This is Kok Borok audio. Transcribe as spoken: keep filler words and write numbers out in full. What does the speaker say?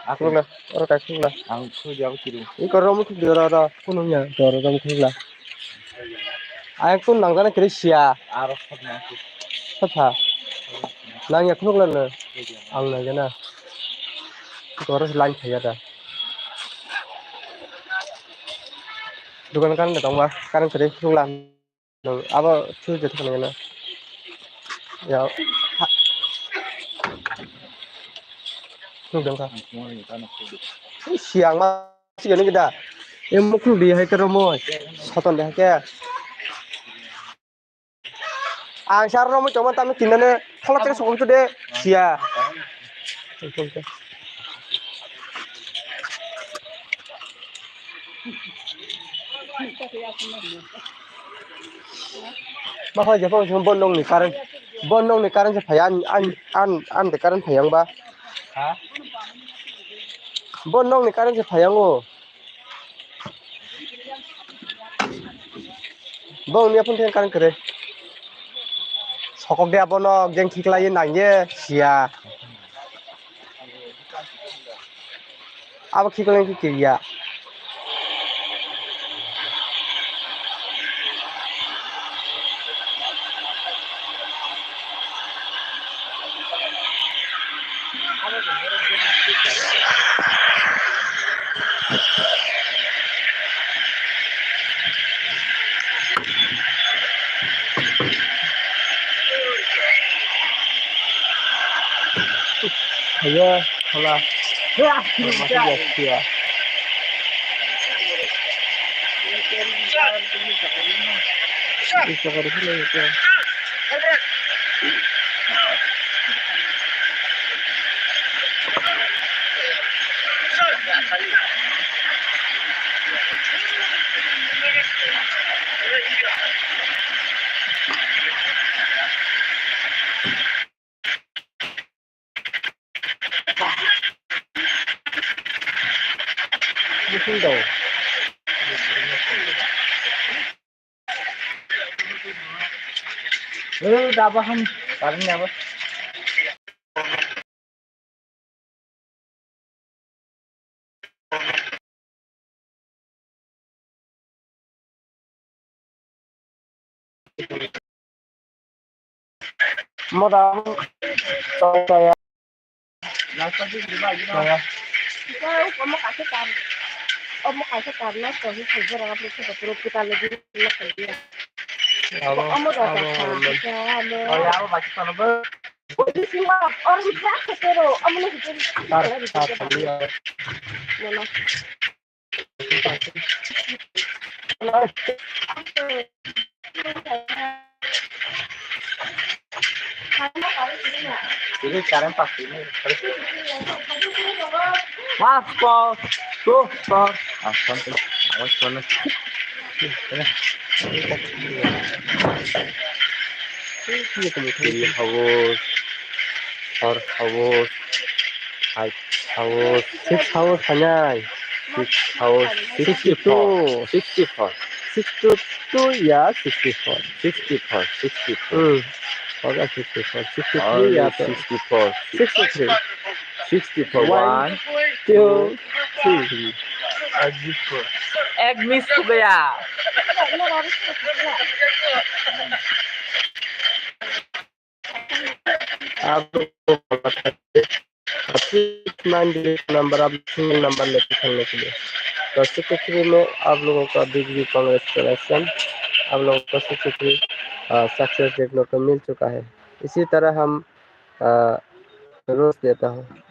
Akhulna, oro kakhulna. Ang suja bo kiri. Iko romo khuldi oro, oro. Kuno ya, oro romo khulna. Ang kun nang jana kiri sia. Aro khotna. Kotha. Nang ya khulna na. Ang nang jana. Iko oro line khaya da. Dukan kan da tongba, kan kiri khulna. Abo thwi je thangna gana. Ya. Nukdong kha. Siang ma sigani gida. Em mukhu di hai kero mo. Soton de hai ke. Ang sar romo choma tamni tinane thala tere sokong de. Sia. Ma phai je phai je, bo nongni current, bo nongni current se phai, an, an, an, an de current phai ang ba. Ha? Bo nongni current se phai ang o. Bo ni apun ten current kere. Sokok de abono geng khiklai nang ye sia. Abo khikleng khe kiriya. Ayo, hola. Hola, masih dia, dia. Bisa ka rihile ya. Bising dong. Eh, daba ham, paling daba. Moda. Omo kaisa tar, omo kaisa tar na to hi khajora abro khe botoro kwtal le diri na khalia. Abo, omo da abo, ta abo. Kha, amo. Oya, abo baki kono bo. Oi, bisingo, or hitra khetero, omo no hitra. Tar, tar, tar, tar. Mono. Last call. Go, go. Ah, something. I was gonna. Three hours, four hours, five hours, six hours hanai. Six hours, sixty-four. Sixty-four. Sixty-two, yeah, sixty-four. Sixty-four, sixty-four. Hmm. Okay, sixty-four. Sixty-three, yeah, sixty-four. Sixty-three. Sixty-four. One, one, two, two, three. Ek miss ho gaya. आप लोग को पता है, आप six nine zero number, आप single number लेके खेलने के लिए। तो सिक्सटी थ्री में आप लोगों का बिग बिग कांग्रेचुलेशन, आप लोगों को सिक्सटी थ्री, अ, सक्सेस देखने को मिल चुका है। इसी तरह हम, अ, रोज देता हूँ।